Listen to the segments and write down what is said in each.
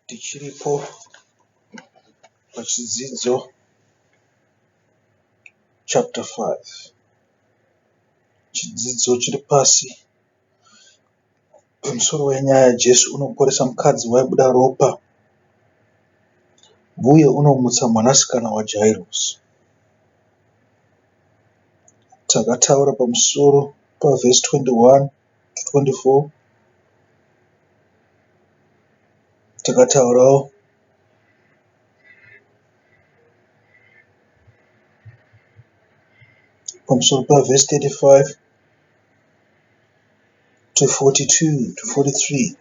Tichiripo pachidzidzo chapter 5. Chidzidzo chiri pasi pemusoro wenyaya Jesu unoporesa mukadzi waibuda ropa uye unomutsa mwanasikana waJairosi. Takataura pamusoro pavhesi 21 to 24. Takataurawo pamusoro pavhesi 35 to 42 to 43.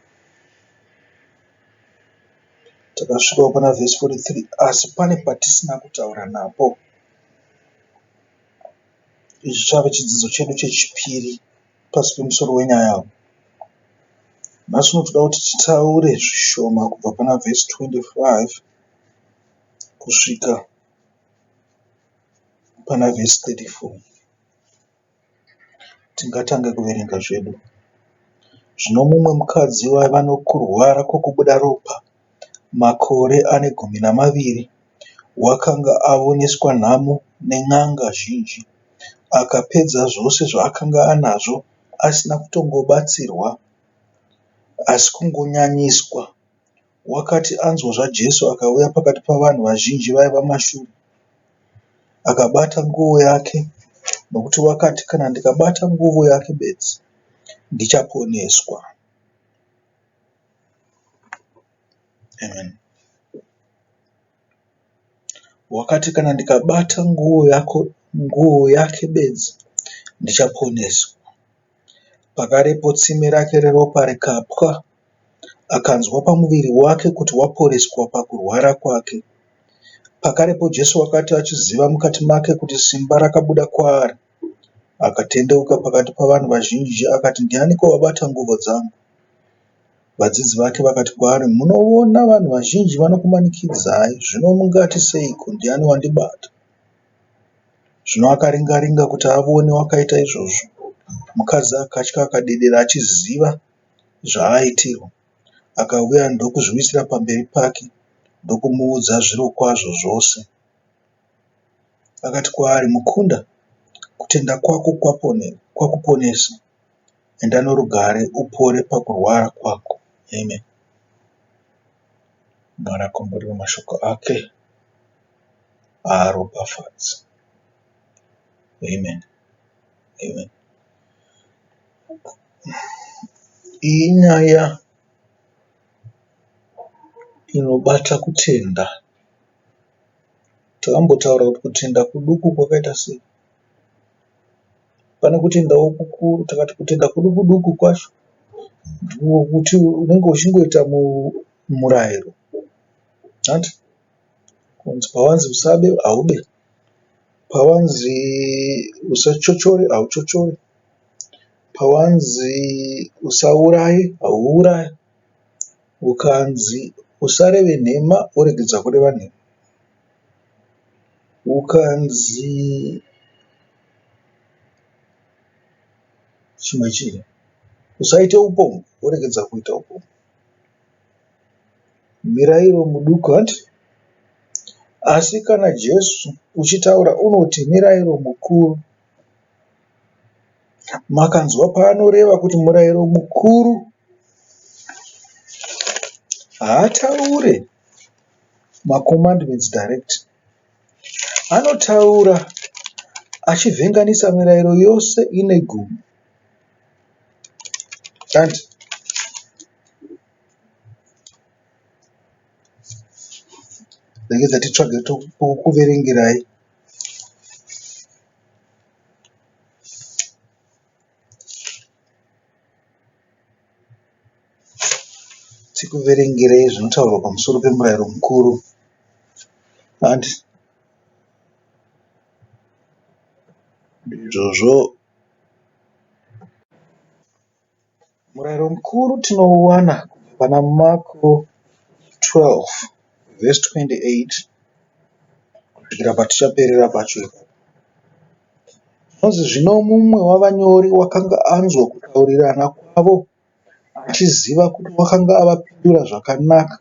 Takasvikawo pana vhesi 43 asi pane patisina kutaura napo. Izvi chave chidzidzo chedu chechipiri pasi pemusoro wenyaya uyu. Nhasi uno toda kuti titaure zvishoma kubva pana vhesi 25 kusvika pana vhesi 34. Tingatanga kuverenga zvedu. Zvino mumwe mukadzi waiva nokurwara kwokubuda ropa makore ane 12 wakanga avoneswa nhamo nen'anga zhinji, akapedza zvose zvaakanga anazvo asina kutongobatsirwa asi kungonyanyiswa. Wakati anzwa zvaJesu akauya pakati pavanhu vazhinji vaiva mashure, akabata nguo yake, nokuti wakati, Kana ndikabata nguo yake bedzi, ndichaponeswa. Amen. Wakati, Kana ndikabata nguo yako, nguo yake bedzi, ndichaponeswa. Pakarepo tsime rake reropa rikapwa, akanzwa pamuviri wake kuti waporeswa pakurwara kwake. Pakarepo Jesu wakati achiziva mukati make kuti simba rakabuda kwaari, akatendeuka pakati pavanhu vazhinji akati, Ndianiko wabata nguvo dzangu? Vadzidzi vake vakati kwaari, Munoona vanhu vazhinji vanokumanikidzai, zvino mungati seiko, Ndiani wandibata? Zvino akaringa-ringa kuti avone wakaita izvozvo. Mukadzi akatya akadedera achiziva zvaaitirwa. Akauya ndokuzviwisira pamberi pake ndokumuudza zvirokwazvo zvose. Akati kwaari, Mukunda, kutenda kwako kwakuponesa. Enda norugare upore pakurwara kwako. Amen. Mwari akomborere mashoko ake. Aaropafadze. Amen. Amen. Iyi inyaya inobata kutenda. Takambotaura kuti kutenda kuduku kwakaita sei. Pane kutendawo kukuru takati kutenda kuduku duku kwacho ndikokuti unenge uchingoita murayiro hanti kunzi pawanzi usabe haube, pawanzi usachochore hauchochore, pawanzi usauraye hauuraye, ukanzi usareve nhema woregedza kureva nhema, ukanzi chimwe chii usaite upombwe woregedza kuita upombwe. Mirairo muduku hanti? Asi kana Jesu uchitaura unoti mirairo mukuru. Makanzwa paanoreva kuti murayiro mukuru haataure macommandments direct. Anotaura achivhenganisa mirayiro yose ine gumi. Hanti? Regedza titsvage tokuverengerai. Tikuverengerei zvinotaurwa pamusoro pemurayiro mukuru. Hanti ndizvozvo. Murayiro mukuru tinouwana kubva pana Marko 12 vhesi 28 kusvikira patichaperera pacho ipapo. Zvinonzi zvino mumwe wavanyori wakanga anzwa kutaurirana kwavo achiziva kuti wakanga avapindura zvakanaka.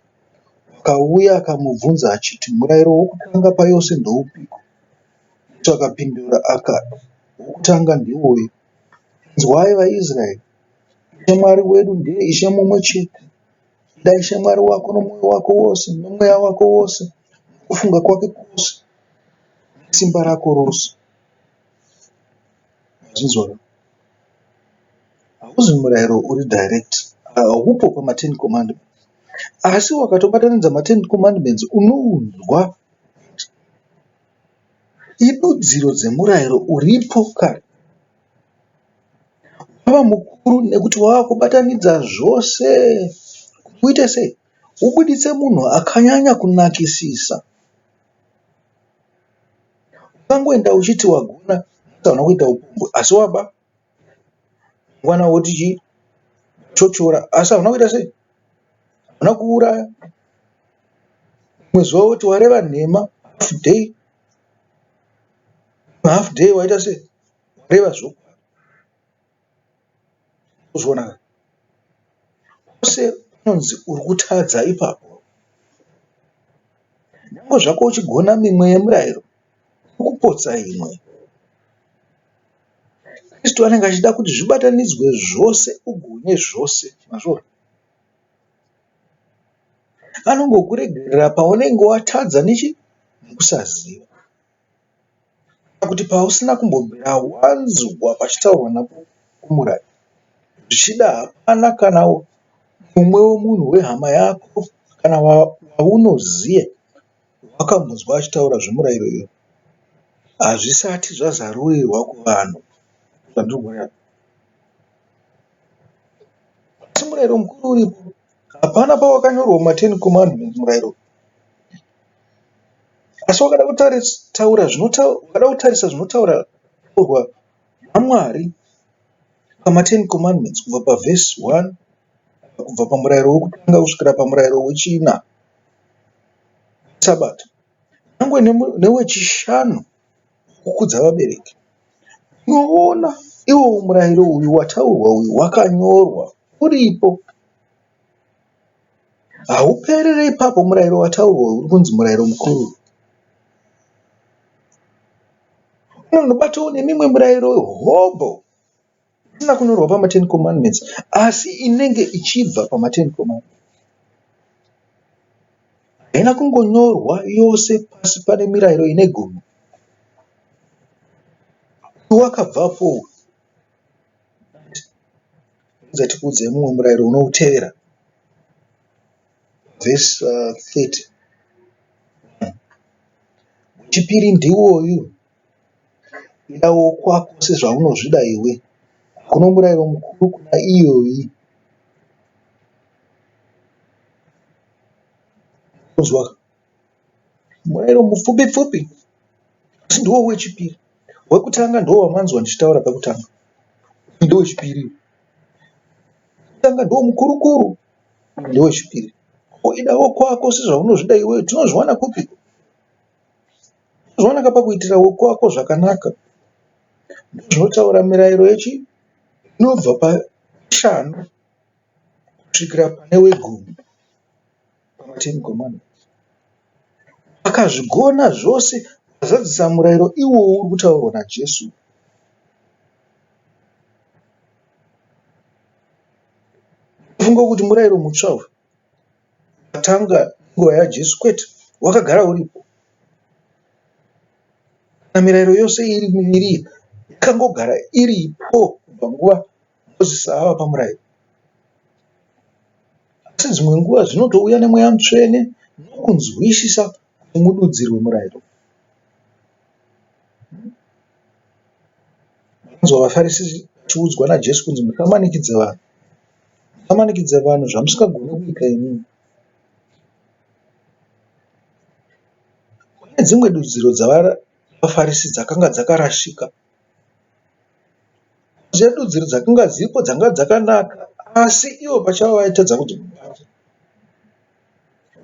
Akauya akamubvunza achiti, Murayiro wokutanga payose ndoupiko? Jesu akapindura akati, Wokutanga ndiwoyu, Inzwai vaIsraeri, Ishe Mwari wedu ndiye Ishe mumwe chete. Ida Ishe Mwari wako nomwoyo wako wose, nomweya wako wose, nokufunga kwake kwose, nesimba rako rose. Mazvinzwa ka? Hauzi murayiro uri direct, haupo pamaTen Commandments. Asi wakatobatanidza maTen Commandments unounzwa idudziro dzemurayiro uripo kare. Wava mukuru nekuti wava kubatanidza zvose kuti uite sei? Ubuditse munhu akanyanya kunakisisa. Ukangoenda uchiti wagona asi hauna kuita upombwe asi waba. Mangwana woti chii? Chochora asi hauna kuita sei? Hauna kuuraya. Rimwe zuva woti wareva nhema half day, half day waita sei? Wareva zvokwadi. Kuzviona ka? Pose panonzi uri kutadza ipapo. Nyangwe zvako uchigona mimwe yemirayiro, uri kupotsa imwe. Kristu anenge achida kuti zvibatanidzwe zvose ugone zvose. Mazviona? Anongokuregerera paunenge watadza nechi nekusaziva. Kana kuti pausina kumbobvira wanzwa pachitaurwa napo kumurayiro. Zvichida hapana kana mumwe wemunhu wehama yako kana waunoziva wakambonzwa achitaura zvemurayiro iyoyo. Hazvisati zvazarurirwa kuvanhu. Zvandiri kureva. Asi murayiro mukuru uripo. Hapana pawakanyorwa mumaTen Commandments murayiro uyu. Asi wakada kutaura wakada kutarisa zvinotaurwa naMwari pamaTen Commandments kubva pavhesi 1 kubva pamurayiro wekutanga kusvikira pamurayiro wechina weSabata nyangwe newechishanu wekukudza vabereki. Unoona iwo murayiro uyu wataurwa uyu wakanyorwa uripo. Hauperere ipapo murayiro wataurwa uyu uri kunzi murayiro mukuru. Unonobatawo nemimwe mirayiro hobho isina kunyorwa pamaTen Commandments asi inenge ichibva pamaTen Commandments. Haina kungonyorwa yose pasi pane mirayiro ine gumi. Uyu wakabvapo uyu. Ndibva tikuudzei mumwe murayiro unoutevera. Vhesi 30. Wechipiri ndiwoyu, ida wokwako sezvaunozvida iwe. Hakuna murayiro mukuru kuna iyoyi. Kunzwa murayiro mupfupi pfupi asi ndiwo wechipiri. Wekutanga ndiwo wamanzwa ndichitaura pekutanga. Ndowechipiri. Wekutanga ndiwo mukuru kuru. Ndowechipiri. Ko idawo kwako sezvaunozvida iwewe tinozviwana kupi? Tinozviwana ka pakuitira wokwako zvakanaka. Ndozvinotaura mirayiro yechi inobva pashanu kusvikira pane wegumi pamaTen Commandments. Akazvigona zvose akazadzisa murayiro iwowo uri kutaurwa naJesu. Funga kuti murayiro mutsva uyu watanga nguva yaJesu kwete, wakagara uripo. Kana mirayiro yose iri miviri iyi yakangogara iripo kubva nguva Mozisi avapa murayiro. Asi dzimwe nguva zvinotouya nemweya mutsvene nokunzwisisa kuti mududzirwe murayiro. Makanzwa vaFarisi vachiudzwa naJesu kunzi musamanikidze vanhu. Musamanikidze vanhu zvamusingagoni kuita imimi. Kune dzimwe dudziro dzavaFarisi dzakanga dzakarashika. Dudziro dzakanga dziripo dzanga dzakanaka asi ivo pachavo vaitadza kudzibata.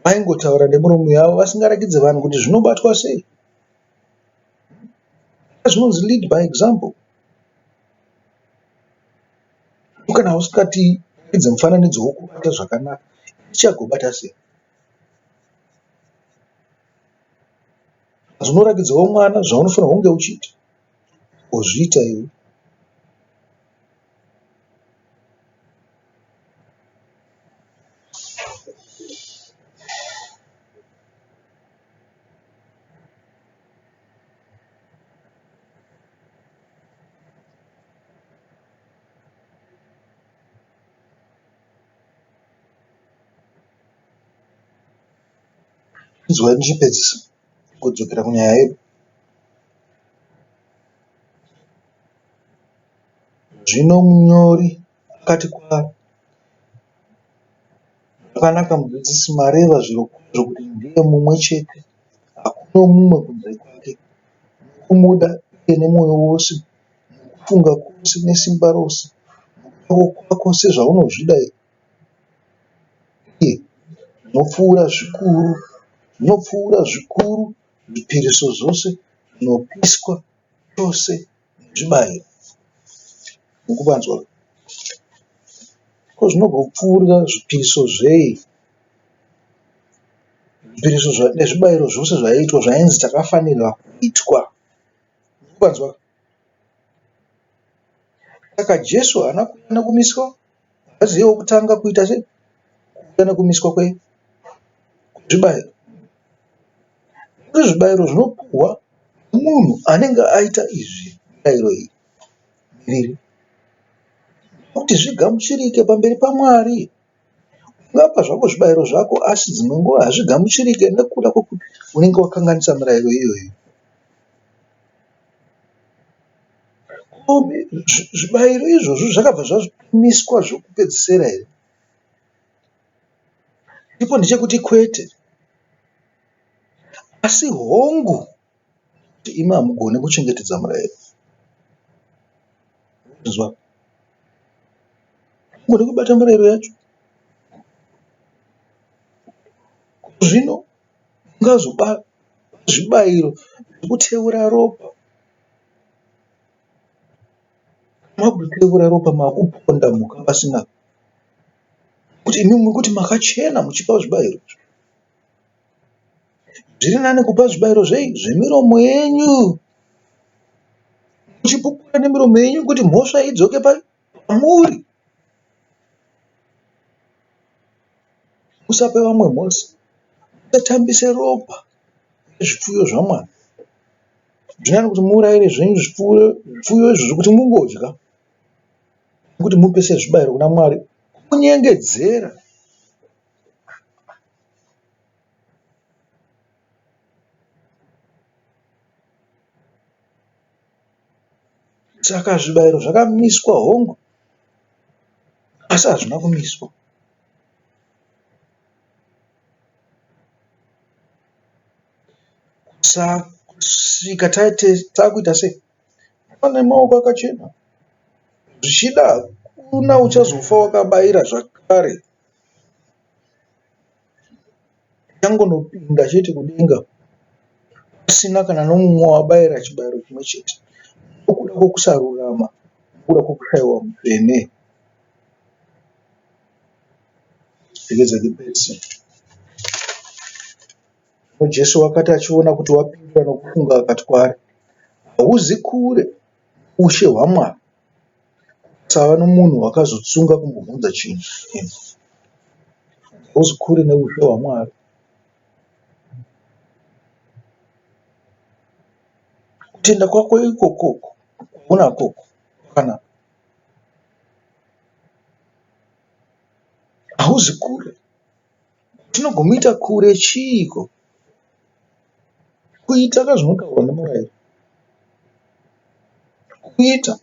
Vaingotaura nemiromo yavo vasingaratidzi vanhu kuti zvinobatwa sei. Zvinonzi lead by example. Kana usingatiratidze mufananidzo wokubata zvakanaka tichagobata sei? Asi unorakidzawo mwana zvaunofanirwa kunge uchiita, wozviita iwe. Inzwai ndichipedzisa kudzokera kunyaya yedu. Zvino munyori akati kwaari, Zvakanaka mudzidzisi, mareva zvirokwazvo kuti ndiye mumwe chete, hakuna mumwe kunze kwake, nokumuda iye nemwoyo wose, nokufunga kwose, nesimba rose, nokuda kwako sezvaunozvida iye, zvinopfuura zvikuru, zvinopfuura zvikuru zvipiriso zvose zvinopiswa chose nezvibayiro. Mukuvanzwa ko zvinogopfuurira zvipiriso zvei? Zvipiriso nezvibayiro zvose zvaiitwa zvainzi takafanirwa kuitwa. Mukuvanzwa saka Jesu haana kuuya nekumiswa haaziye wekutanga kuita sei kuuya nekumiswa kwezvibayiro. Nekuti zvibayiro zvinopuhwa munhu anenge aita izvi mibayiro iyi miviri kuti zvigamuchirike pamberi paMwari. Ungapa zvako zvibayiro zvako asi dzimwe nguva hazvigamuchirike nekuda kwekuti unenge wakanganisa mirayiro iyoyo. Zvibayiro izvozvo zvakabva zvamiswa zvekupedzisira here? Chipo ndechekuti kwete. Asi hongu imi hamugoni kuchengetedza murayiro. Inzwa. Hamugoni kubata murayiro yacho. Zvino mungazopa zvibayiro zvekuteura ropa. Makuteura ropa makuponda mhuka pasina kuti imi muri kuti makachena muchipa zvibayiro. Zviri nani kupa zvibayiro zvei? Zvemiromo yenyu. Muchipupura nemiromo yenyu kuti mhosva idzoke pamuri. Musape vamwe mhosva. Musatambise ropa rezvipfuyo zvaMwari. Zviri nani kuti muuraire zvenyu zvipfuyo izvozvo kuti mungodya nekuti mupe sezvibayiro kuna Mwari. Kunyengedzera. Saka zvibayiro zvakamiswa hongu asi hazvina kumiswa. Kusvika takuita sei? Tava nemaoko akachena. Zvichida hakuna uchazofa wakabayira zvakare. Tichangonopinda chete kudenga pasina kana nomumwe wabayira chibayiro chimwe chete nokuda kwokusarurama nokuda kwokushaiwa mutsvene. Regedza ndipedzise. Zvino Jesu wakati achiona kuti wapindura nokufunga akati kwaari, Hauzi kure ushe hwaMwari. Kusava nomunhu wakazotsunga kumbobvunza chinhu. Hauzi kure neushe hwaMwari. Kutenda kwako ikoko kwaunako kwakanaka. Hauzi kure. Chinogomuita kure chiiko? Kuita ka zvinotaurwa nemurayiro. Kuita.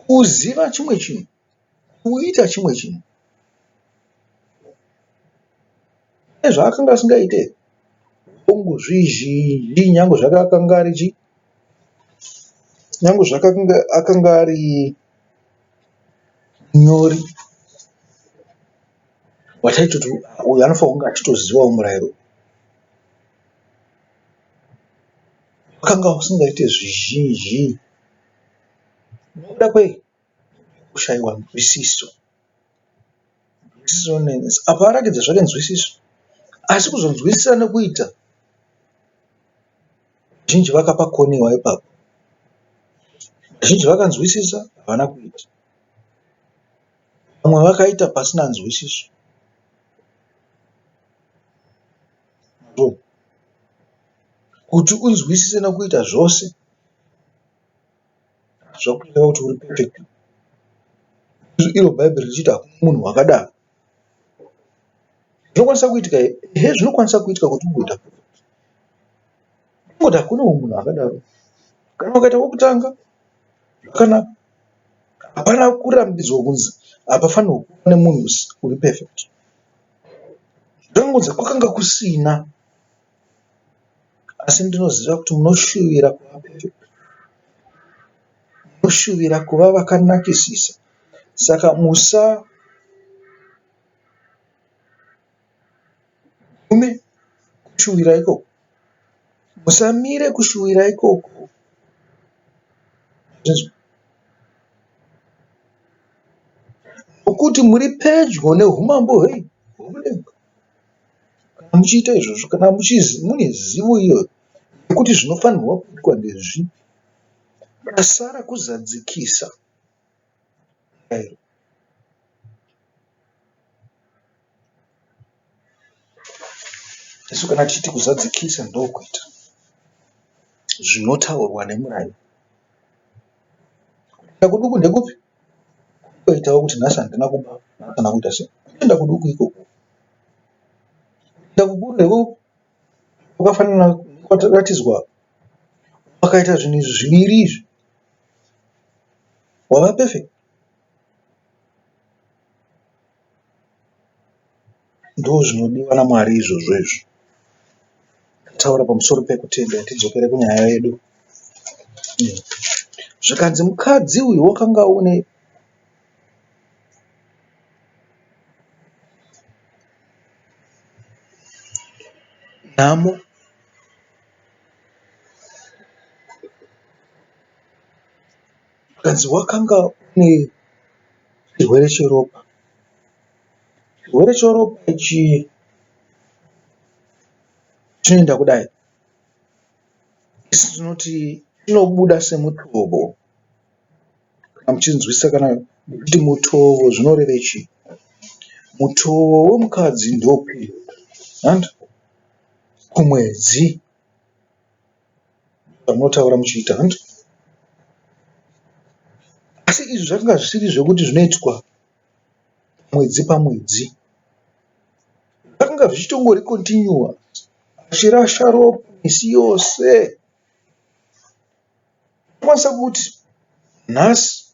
Kuziva chimwe chinhu. Kuita chimwe chinhu. Pane zvaakanga asingaite here? Hongu zvizhinji nyangwe zvake akanga ari chii? Nyangwe zvake akanga ari munyori. Wataitoti uyu anofanirwa kunge achitozivawo murayiro. Wakanga usingaite zvizhinji nokuda kwei? Kushaiwa nzwisiso. Nzwisiso inonetsa. Apa aratidza zvake nzwisiso asi kuzonzwisisa nekuita. Vazhinji vakapakoniwa ipapo. Vazhinji vakanzwisisa havana kuita. Vamwe vakaita pasina nzwisiso. Kuti unzwisise nekuita zvose zvakureva kuti uri perfect. Iro bhaibheri richiti hakuna munhu wakadaro. Zvinokwanisa kuitika here? Ehe zvinokwanisa kuitika kuti ugoita perfect. Kungoti hakuna munhu akadaro. Kana ukaita wekutanga zvakanaka. Hapana kurambidzwa kunzi hapafanirwi kuva nemunhu uri perfect. Zvinonzi kwakanga kusina asi ndinoziva kuti munoshuvira kuva perfect. Munoshuvira kuva vakanakisisa saka musa gume kushuvira ikoko. Musamire kushuvira ikoko. Nokuti muri pedyo neumambo hwei? Hwokudenga. Kana muchiita izvozvo, kana mune zivo iyoyo yekuti zvinofanirwa kuitwa ndezvipi, chasara kuzadzikisa murayiro. Isu kana tichiti kuzadzikisa ndokuita zvinotaurwa nemurayiro. Kutenda kuduku ndekupi? Kungoitawo kuti nhasi handina kuba, nhasi handina kuita sei. Kutenda kuduku ikoko. Kutenda kukuru ndekupi? Kwakafanana nekwataratidzwa apa. Wakaita zvinhu izvi zviviri izvi wava perfect. Ndozvinodiwa naMwari izvozvo izvo. Taura pamusoro pekutenda tidzokere kunyaya yedu. Zvikanzi mukadzi uyu wakanga une nhamo. Zvikanzi wakanga une chirwere cheropa. Chirwere cheropa ichi chinoenda kudai. Isu tinoti chinobuda semutovo. Kana muchinzwisisa kana kuti mutovo zvinorevei chii. Mutovo wemukadzi ndoperiod hanti kumwedzi. Zvamunotaura muchiita hanti. Asi izvi zvakanga zvisiri zvekuti zvinoitwa mwedzi pamwedzi. Zvakanga zvichitongori continuous achirasha ropa misi yose. Unokwanisa kuti nhasi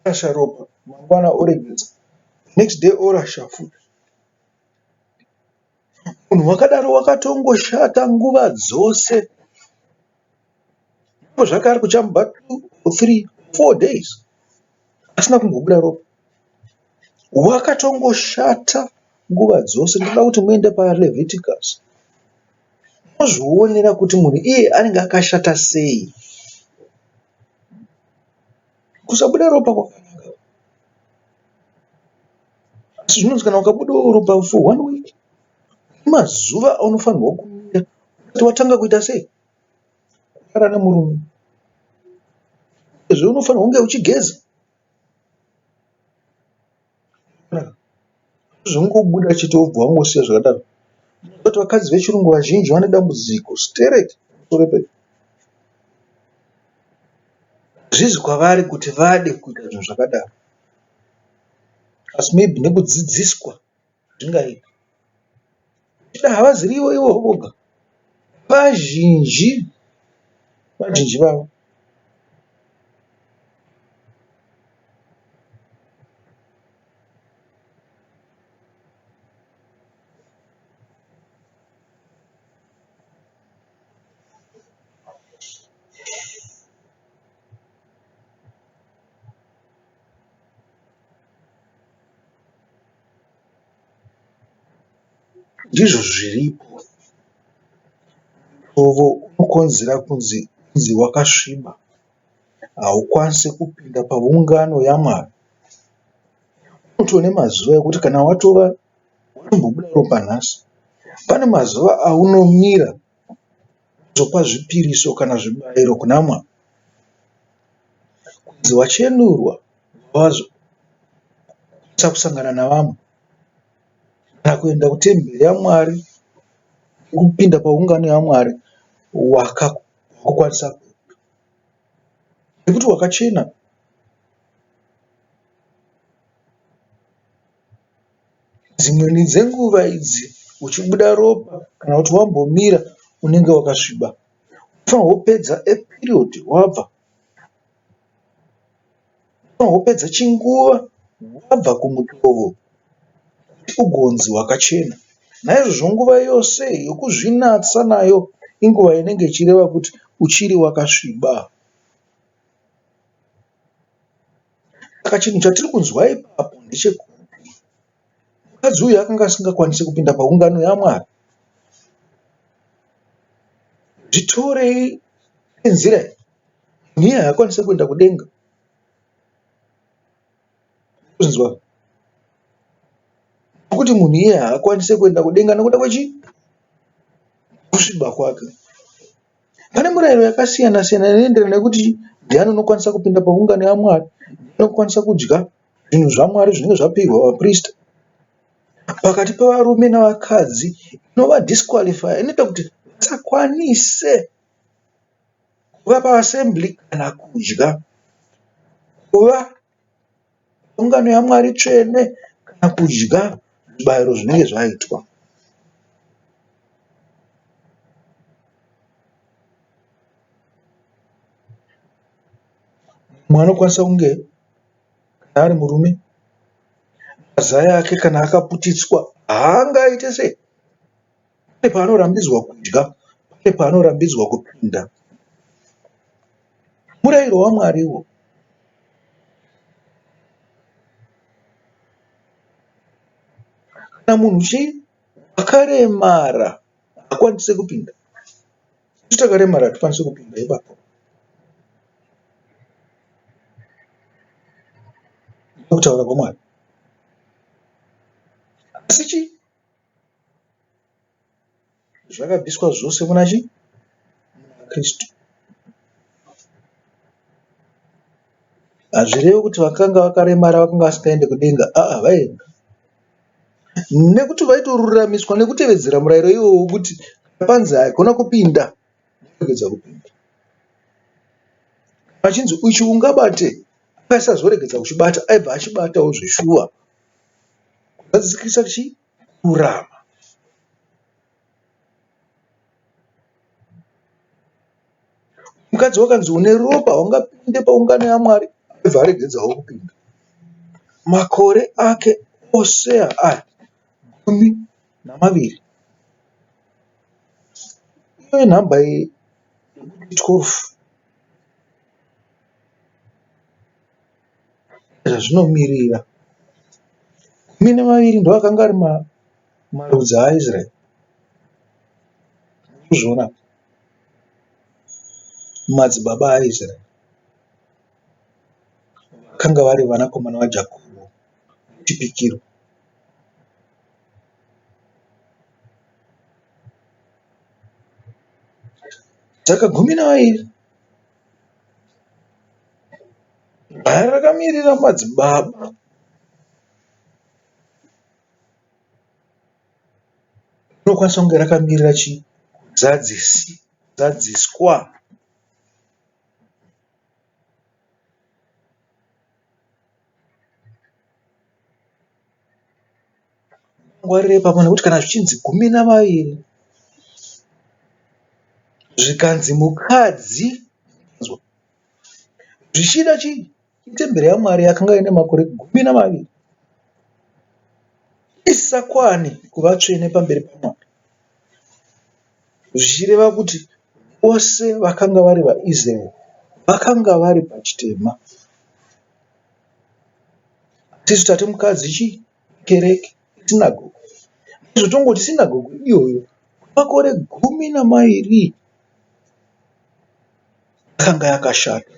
arasha ropa mangwana oregedza next day orasha futi. Munhu wakadaro wakatongoshata nguva dzose. Zvake ari kuchamba 2 3 4 days asina kumbobuda ropa. Wakatongoshata nguva dzose. Ndinoda kuti muende paLeviticus mozvionera kuti munhu iye anenge akashata sei. Kusabuda ropa kwakanaka asi zvinonzi kana ukabudawo ropa for one week mazuva aunofanirwa kumira usati watanga kuita sei kurara nemurume. Uyezve unofanirwa kunge uchigeza. Zvongobuda chete wobva wangosiya zvakadaro. Kuti vakadzi vechirungu vazhinji vane dambudziko stereki pamusoro pe hazvizi kwavari kuti vade kuita zvinhu zvakadaro asi maybe nekudzidziswa zvingaita. Zvichida havazirivo ivo voga vazhinji vazhinji vavo. Ndizvo zviripo. Mutovo unokonzera kunzi unzi wakasviba. Haukwanise kupinda paungano yaMwari. Unotove nemazuva ekuti kana watova watombobuda ropa nhasi, pane mazuva aunomira. Kuzopa zvipiriso kana zvibayiro kuna Mwari. Kunzi wachenurwa wazokwanisa kusangana navamwe kana kuenda kutemberi yaMwari kupinda paungano yaMwari wakakwanisa nekuti wakachena. Dzimweni dzenguva idzi uchibuda ropa kana kuti wambomira unenge wakasviba. Unofanirwa kupedza a period wabva. Unofanirwa kupedza chinguva wabva kumutovo kuti ugonzi wakachena. Naizvozvo nguva yose yokuzvinatsa nayo inguva inenge ichireva kuti uchiri wakasviba. Saka chinhu chatiri kunzwa ipapo ndechekuti mukadzi uyu akanga asingakwanisi kupinda paungano yaMwari. Zvitorei nenzira iyi, munhu iye haakwanise kuenda kudenga. Kuzvinzwa? Nokuti munhu iye haakwanise kuenda kudenga nokuda kwechii? Kusviba kwake. Pane murayiro yakasiyana siyana inoenderana nekuti ndiani unokwanisa kupinda paungano yaMwari, ndiani unokwanisa kudya zvinhu zvaMwari zvinenge zvapihwa vaprista. Pakati pevarume navakadzi inova disqualify inoita kuti vasakwanise kuva paassembly kana kudya, kuva ungano yaMwari tsvene kana kudya zvibayiro zvinenge zvaitwa. Mumwe anokwanisa kunge kana ari murume mazai ake kana akaputitswa haangaite sei? Pane paanorambidzwa kudya, pane paanorambidzwa kupinda. Murayiro waMwari uwo. Kana munhu chii akaremara haakwanise kupinda. Isu takaremara hatikwanisi kupinda ipapo. Ndokutaura kwaMwari. Asi chii? Zvakabviswa zvose muna chii? Muna Kristu. Hazvirevi kuti vakanga vakaremara vakanga vasingaende kudenga. Aa vaienda. Nekuti vaitoruramiswa nekutevedzera murayiro iwowo wekuti panzi haikona kupinda, voregedza kupinda. Pachinzi ichi ungabate, akaisazoregedza kuchibata, aibva achibatawo zveshuwa. Kuzadzikisa chii? Kururama. Mukadzi wakanzi une ropa haungapinde paungano yaMwari aibva aregedzawo kupinda. Makore ake ose aya 12 iyo inhamba yekuti 12 zvazvinomirira. 12 ndoakanga ari marudzi aIsraeri. Murikuzviona apa? Madzibaba aIsraeri vakanga vari vanakomana vaJakobho vechipikirwa. Saka 12 gwaya rakamirira madzibaba. Rinokwanisa kunge rakamirira chii? Kuzadziswa. Ngwarira ipapo nekuti kana zvichinzi 12 zvikanzi mukadzi zvichida chii? Temberi yaMwari yakanga ine makore 12 isisakwane kuva tsvene pamberi paMwari. Zvichireva kuti vose vakanga vari vaIsraeri vakanga vari pachitema. Tisu tati mukadzi chii? Kereke, sinagogo. Ndizvo tongoti sinagogo iyoyo makore 12 yakanga yakashata.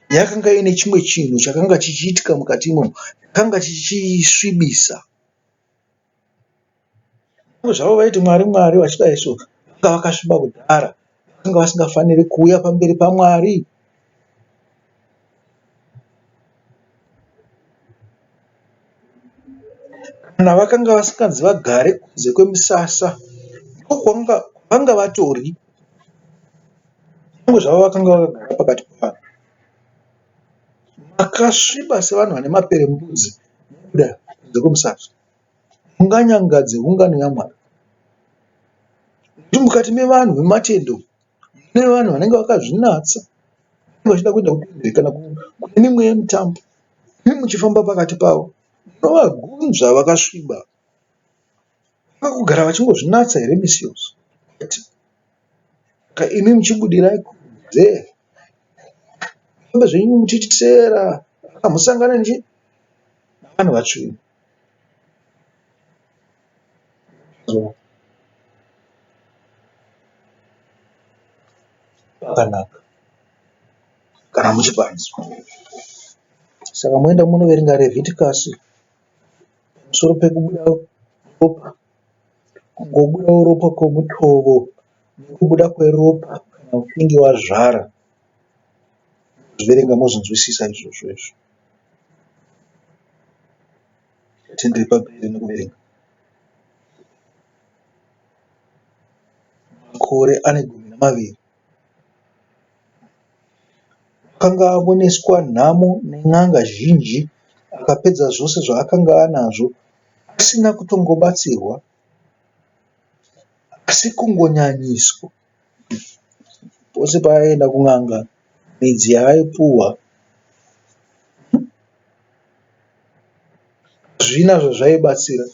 Yakanga ine chimwe chinhu chakanga chichiitika mukati imomo chakanga chichiisvibisa. Zvavo vaiti Mwari Mwari vachidai so. Vakanga vakasviba kudhara, vakanga vasingafaniri kuuya pamberi paMwari. Kana vakanga vasinganzi vagare kunze kwemisasa, ndokwavanga vanga vatori, kunyange zvavo vakanga vakagara pakati pavanhu. Makasviba sevanhu vane maperembudzi mobuda kunze kwemusasa. Munganyangadze ungano yaMwari. Nokuti mukati mevanhu vematendo mune vanhu vanenge vakazvinatsa vanenge vachida kuenda kutemberi kana kune mimwe yemitambo. Imi muchifamba pakati pavo munovagunzva vakasviba. Vangagara vachingozvinatsa here misi yose? Kwete. Saka imi muchibudirai kunze fambe zvenyu muchiteera hamusangane nevanhu vatsvene. Pakanaka kana muchipanzwa. Saka moenda munoverenga Revhitikasi pamusoro pekubuda ropa, kungobudawo ropa kwemutovo nekubuda kweropa kana uchinge wazvara. Mozviverenga mozvinzwisisa izvozvo izvo. Tendei pamberi nekuverenga. Makore ane 12. Akanga avoneswa nhamo nen'anga zhinji akapedza zvose zvaakanga anazvo asina kutongobatsirwa asi kungonyanyiswa. Pose paaienda kun'anga midzi yaaipuhwa hazvina zvazvaibatsira.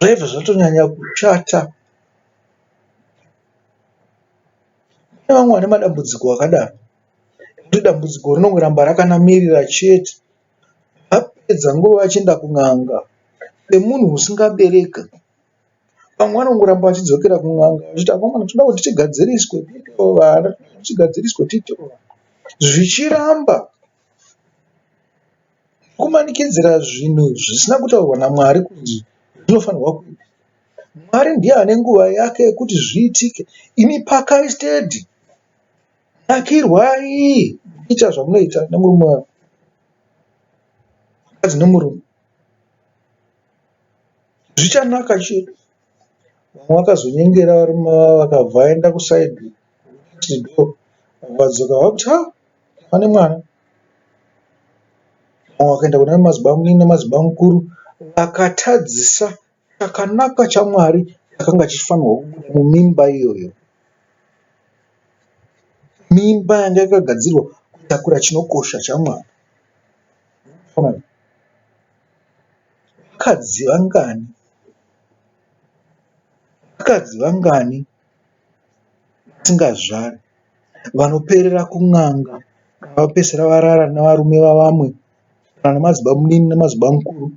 Zvaibva zvatonyanya kushata. Kune vamwe vane madambudziko akadaro ekuti dambudziko rinongoramba rakanamirira chete. Vapedza nguva vachienda kun'anga semunhu usingabereki. Vamwe vanongoramba vachidzokera kun'anga vachiti akomana tinoda kuti tigadziriswe tiitewo vana, tigadziriswe tiitewo vana. Zvichiramba kumanikidzira zvinhu zvisina kutaurwa naMwari kunzi zvinofanirwa kuitwa. Mwari ndiye ane nguva yake yekuti zviitike. Imi pakai steady, nakirwai muchiita zvamunoita nemurume wako, mukadzi nemurume. Zvichanaka chete. Vamwe vakazonyengera varume vavo vakabva vaenda kusaidhi kunext door vakadzoka vakuti ha pane mwana. Vamwe vakaenda kuna mazibamunini namazibamukuru vakatadzisa chakanaka chaMwari chakanga chichifanirwa kubuda mumimba iyoyo. Mimba yanga yakagadzirwa kutakura chinokosha chaMwari. Vakadzi vangani? Vakadzi vangani vasingazvari vanoperera kun'anga kana vapedzisira varara nevarume vavamwe kana namazibamunini namazibamukuru.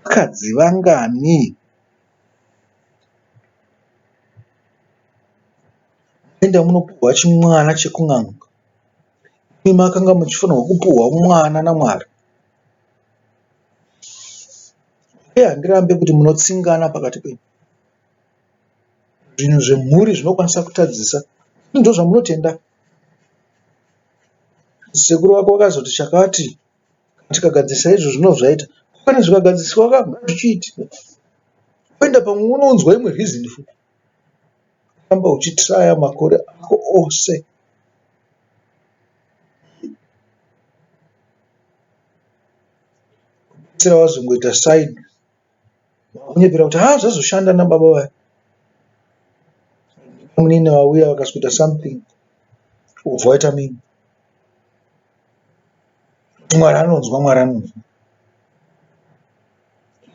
Vakadzi vangani? Moenda munopuhwa chimwana chekun'anga imi makanga muchifanirwa kupuhwa mwana naMwari. Uye handirambe kuti munotsingana pakati penyu. Zvinhu zvemhuri zvinokwanisa kutadzisa ndozvamunotenda. Sekuru vako vakazoti chakati tikagadzirisa izvo zvinobva zvaita. Kana zvikagadziriswa ka ngazvichiitika. Kuenda pamwe unonzwa imwe reason futi. Ramba uchitraya makore ako ose. Kupedzisira wazongoita side wakunyepera kuti haa zvazoshanda nababa vaya. Bamunini vauya vakazoita something wobva waita mimba. Mwari anonzwa, Mwari anonzwa.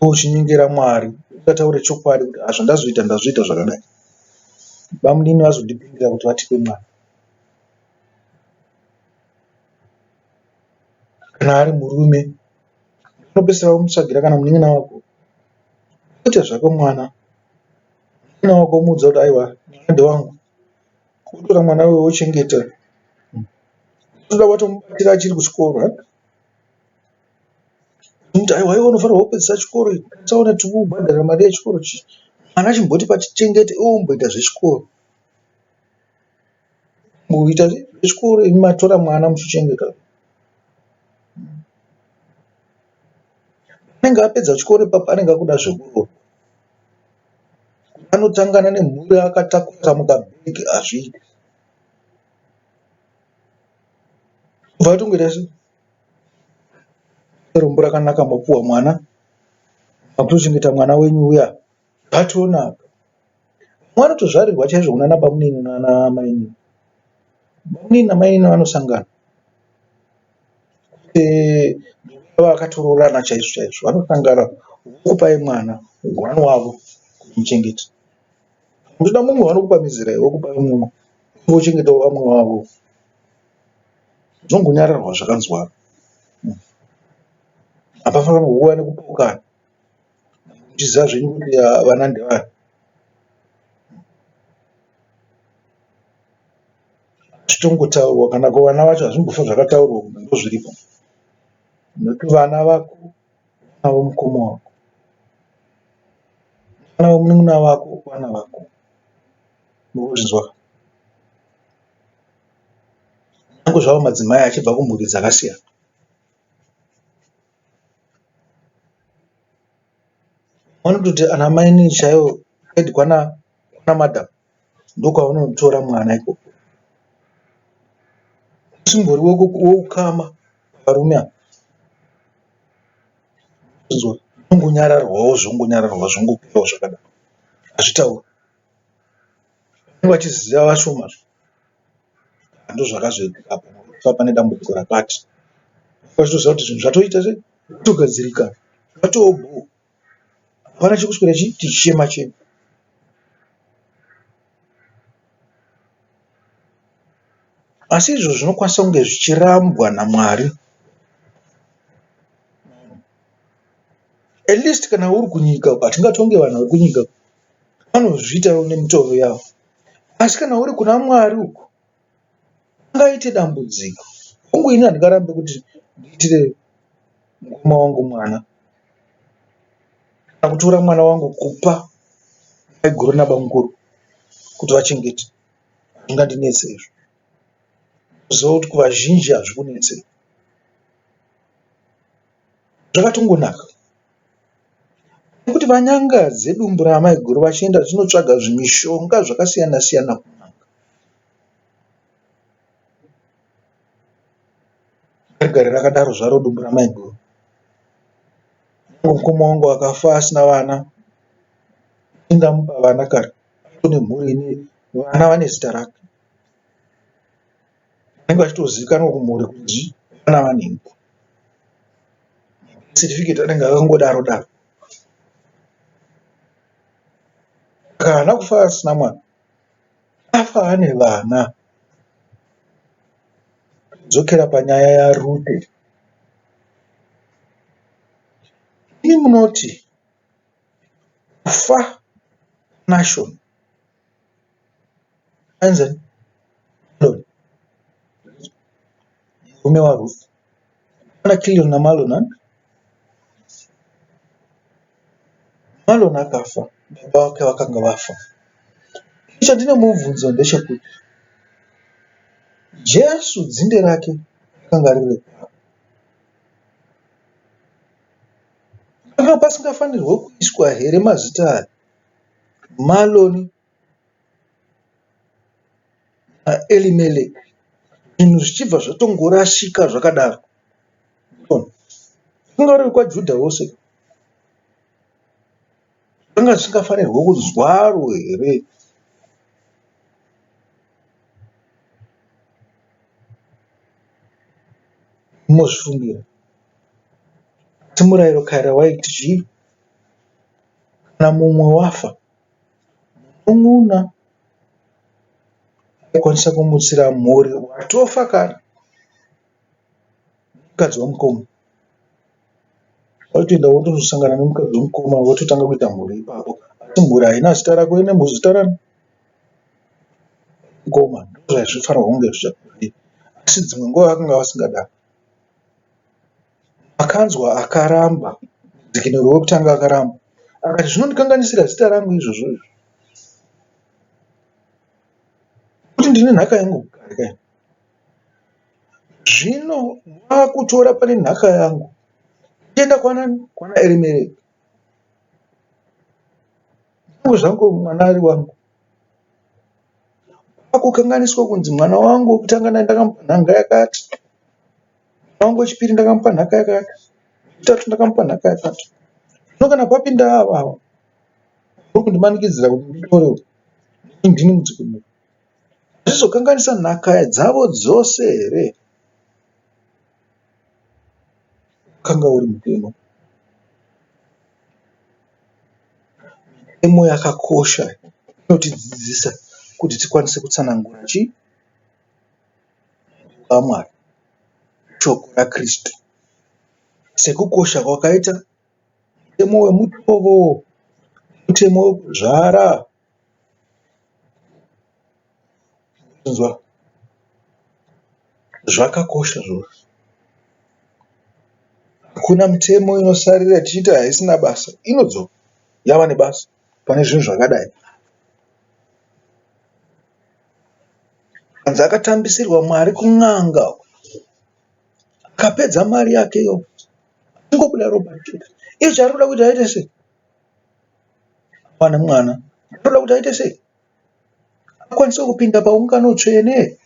Iwe uchinyengera Mwari usingataure chokwadi kuti haa zvandazoita ndazoita zvakadai. Bamunini vazondipindira kuti vatipe mwana. Kana ari murume unopedzisira wamutsvagira kana munin'ina wako oita zvako mwana. Munin'ina wako womuudza kuti aiwa mwana ndewangu wotora mwana uyu wochengeta. Unoda watomubatsira achiri kuchikoro womuti aiwa iwe unofanirwa kupedzisa chikoro tisaone tichikubhadharira mari yechikoro chii. Mwana chimboti patichengete iwe umboita zvechikoro. Kumboita zvechikoro imi matora mwana muchichengeta. Anenge apedza chikoro ipapo anenge akuda zvekuroorwa. Anotangana nemhuri akatakura mukabhegi hazviiti. Kubva atongoita sei? Rombo rakanaka mapuwa mwana makutochengeta mwana wenyu uya zvatonaka. Vamwe vanotozvarirwa chaizvo kunana bamunini nana mainini. Bamunini namainini vanosangana vakatoroorana chaizvo chaizvo vanosangana vokupai mwana one wavo kuti muchengete. Unoda mumwe vanokupa mizera vokupai mumwe vochengetawo vamwe vavo. Zvongonyararwa zvakanzwaro. Hapafanirwi kuva nekupokana muchiziva zvenyu kuti vana ndevani. Zvitongotaurwa kana kuvana vacho hazvimbofa zvakataurwa kuti ndozviripo nekuti vana vako vana vemukoma wako vana vemunin'ina wako vana vako murikuzvinzwa ka. Nyangwe zvavo madzimai achibva kumhuri dzakasiyana. Vanototi ana mainini chaivo head kwana madam ndokwavanotora mwana ikoko. Usimbori weukama varume ava zvongonyararwawo zvongonyararwa zvongoperawo zvakadaro hazvitaurwi. Vanenge vachiziva vashoma ndozvakazoitika apa pane dambudziko rakati. Vachitoziva kuti zvinhu zvatoita sei zvatogadzirika zvatoo bhoo hapana chekuswera tichichema chema. Asi izvo zvinokwanisa kunge zvichirambwa naMwari. At least kana uri kunyika hatingatonge vanhu vari kunyika vanozviitawo nemitovo yavo. Asi kana uri kuna Mwari uku ungaite dambudziko. Hongu ini handingarambe kuti ndiitire mukoma wangu mwana kana kutora mwana wangu kupa maiguru nabamukuru kuti vachengete hazvingandinetse izvo. Ndinoziva kuti kuvazhinji hazvikunetsei. Zvakatongonaka nekuti vanyangadze dumbu ramaiguru vachienda vachinotsvaga zvimishonga zvakasiyana siyana kun'anga. Ngarigare rakadaro zvaro dumbu ramaiguru. Mukoma wangu akafa asina vana ini ndamupa vana kare atone mhuri ine vana vane zita rake. Vanenge vachitozivikanwa kumhuri kunzi vana vanhingi. Certificate anenge akangodaro daro. Saka haana kufa asina mwana. Afa ane vana. Dzokera panyaya yaRute. Imi munoti kufa Nashon ainzi ani? Murume waRuth. Pana Kilion naMalon ani? Malon akafa, baba vake vakanga vafa. Chandine mubvunzo ndechekuti Jesu dzinde rake rakanga riri kwapi? Pakanga pasingafanirwe kuiswa here mazita aya Maloni naErimereki zvinhu zvichibva zvatongorasika zvakadaro? Kunge uri kwaJudha vose zvanga zvisingafanirwe kuzwarwo here? Mozvifungira. Asi murayiro kare waiti chii? Kana mumwe wafa, munun'una aikwanisa kumutsira mhuri watofa kare nemukadzi wamukoma. Waitoenda wotosangana nemukadzi wemukoma wototanga kuita mhuri ipapo. Asi mhuri haina zita rako ine zita rani? Mukoma. Ndozvazvinofanirwa kunge zviri. Asi dzimwe nguva vakanga vasingadaro. Makanzwa akaramba, mudzikinuri wekutanga akaramba. Akati zvinondikanganisira zita rangu izvozvo izvo. Kuti ndine nhaka yangu kare kare. Zvino vakutora pane nhaka yangu. Ndienda kwana kwana Erimereki. Kunyange zvangu mwana ari wangu. Kwakukanganiswa kunzi mwana wangu wekutanga ndakamupa nhanga yakati. Mwana wangu wechipiri ndakamupa nhaka yakati. Wechitatu ndakamupa nhaka yakati. Zvino kana papinda ava ava vari kundimanikidzira kuti nditore uyu nekuti ndini mudzikinuri. Hazvizokanganisa nhaka dzavo dzose here? Wakanga uri mutemo. Mitemo yakakosha inotidzidzisa kuti tikwanise kutsanangura chii? Shoko raMwari, shoko raKristu. Sekukosha kwakaita mutemo wemutovo, mutemo wekuzvara. Inzwa, zvakakosha zvose. Hakuna mitemo inosarira tichiti haisina basa, inodzoka yava nebasa pane zvinhu zvakadai. Hanzi akatambisirwa mari kun'anga akapedza mari yake yose achingobuda ropa chete. Iye chaari kuda kuti aite sei? Awane mwana. Anoda kuti aite sei? Akwanise kupinda paungano tsvene.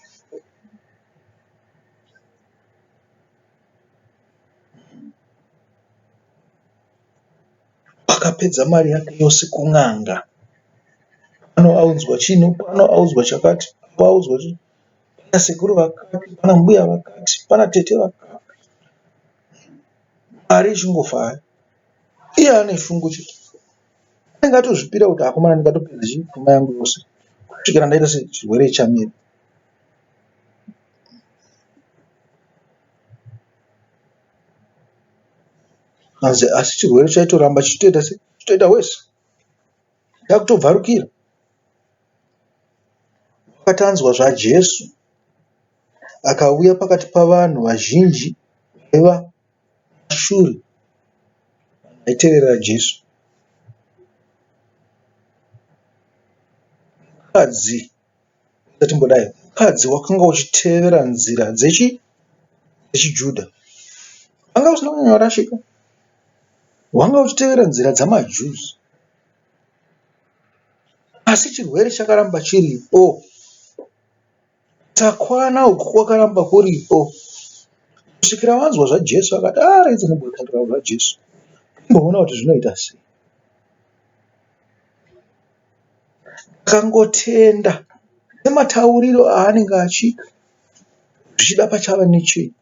Akapedza mari yake yose kun'anga. Pano audzwa chino, pano audzwa chakati, apo audzwa chino. Pana sekuru vakati, pana mbuya vakati, pana tete vakati. Mari ichingofa hayo. Iye ane shungu chete. Anenge atozvipira kuti akomana ndingatopedza chii pfuma yangu yose kusvikira ndaita sei chirwere chamira. Asi asi chirwere chaitoramba chichitoita sei chichitoita wese chakutobvarukira. Wakati anzwa zvaJesu akauya pakati pavanhu vazhinji vaiva Shure vaitevera Jesu. Mukadzi ngatimbodai mukadzi wakanga uchitevera nzira dzechi dzechiJudha. Wanga usina kunyanya kurashika. Wanga uchitevera nzira dzamaJuzi. Asi chirwere chakaramba chiripo. Kusakwana uku kwakaramba kuripo kusvikira vanzwa zvaJesu akati ah regai ndimbotaura zvaJesu timboona kuti zvinoita sei. Akangotenda nematauriro aanenge achiita zvichida pachava nechii.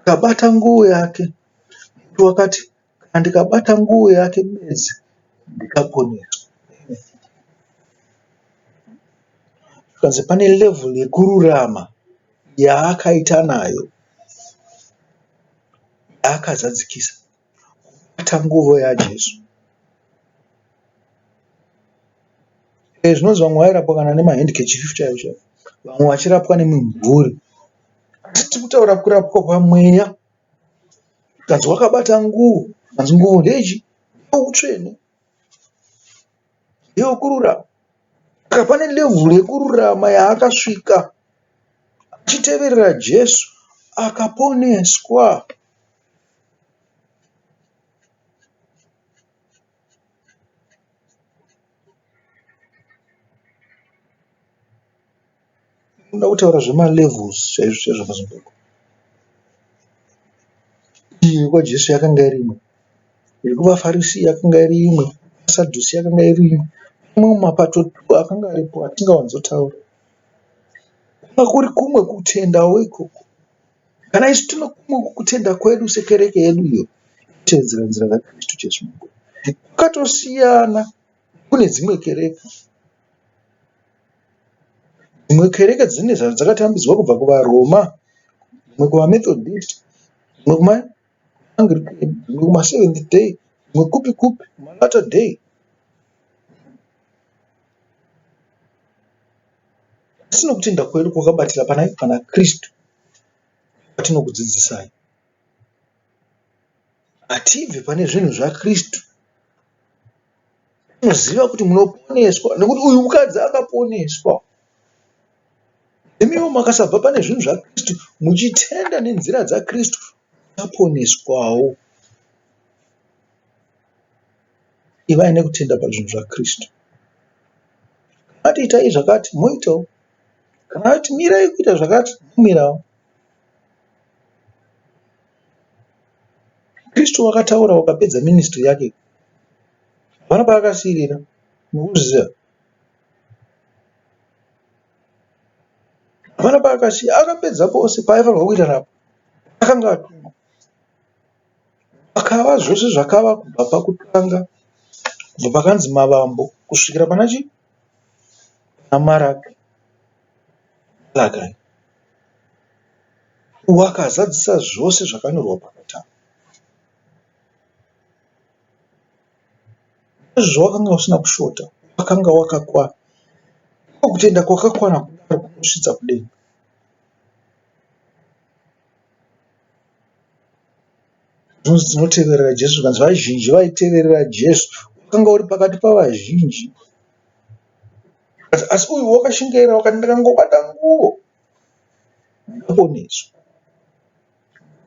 Akabata nguo yake wakati Kana ndikabata nguo yake bedzi ndikaponeswa. Zvikanzi pane level yekururama yaakaita nayo yaakazadzikisa kubata nguvo yaJesu. Zvinonzi vamwe vairapwa kana nemahendikechifu chaiwo chaiwo, vamwe vachirapwa nemimvuri. Asi tiri kutaura kurapwa pamweya. Zvikanzi wakabata nguo, zvikanzi nguo ndeyechii? Ndeyeutsvene, ndeyekururama. Saka pane level yekururama yaakasvika achiteverera Jesu akaponeswa. Unoda kutaura zvemalevels chaizvo chaizvo paZimbabwe. Iyi yekwaJesu yakanga iri imwe, yekuvaFarisi yakanga iri imwe, yekuvaSadhusi yakanga iri imwe. Mamwe mapato akanga aripo atingawanzotaura. Kwanga kuri kumwe kutendawo ikoko. Kana isu tine kumwe kutenda kwedu sekereke yedu iyo inotevedzera nzira dzaKristu Jesu. Kwakatosiyana kune dzimwe kereke. Dzimwe kereke dzine zvadzakatambidzwa kubva kuvaRoma, dzimwe kuvaMethodist, dzimwe kumaAnglican, dzimwe kumaSeventh Day, dzimwe kupi kupi kumaLatter Day. Asi nokutenda kwedu kwakabatira pana pana Kristu kwatinokudzidzisai. Hatibve pane zvinhu zvaKristu. Tinoziva kuti munoponeswa nekuti uyu mukadzi akaponeswa. Imiwo makasabva pane zvinhu zvaKristu muchitenda nenzira dzaKristu muchaponeswawo. Ivai nekutenda pazvinhu zvaKristu. Kana ati itai zvakati moitawo. Kana ati mirai kuita zvakati momirawo. Kristu wakataura wakapedza ministry yake. Hapana paakasiirira. Mukuzviziva. Hapana paakasiya. Akapedza pose paaifanirwa kuita napo. Akanga atumwa. Akava zvose zvakava kubva pakutanga, kubva pakanzi mavambo kusvikira pana chii? Pana Maraki. Malakai. Wakazadzisa zvose zvakanyorwa pakutanga. Izvozvo wakanga usina kushota, wakanga wakakwana. Iko kutenda kwakakwana kudaro kunosvitsa kudenga. Zvinonzi tinoteverera Jesu zvikanzi vazhinji vaiteverera Jesu wakanga uri pakati pavazhinji. Asi uyu wakashingaira wakati ndakangobata nguo ndaponeswa.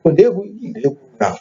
Ndeyekuti ndeyekuuraya.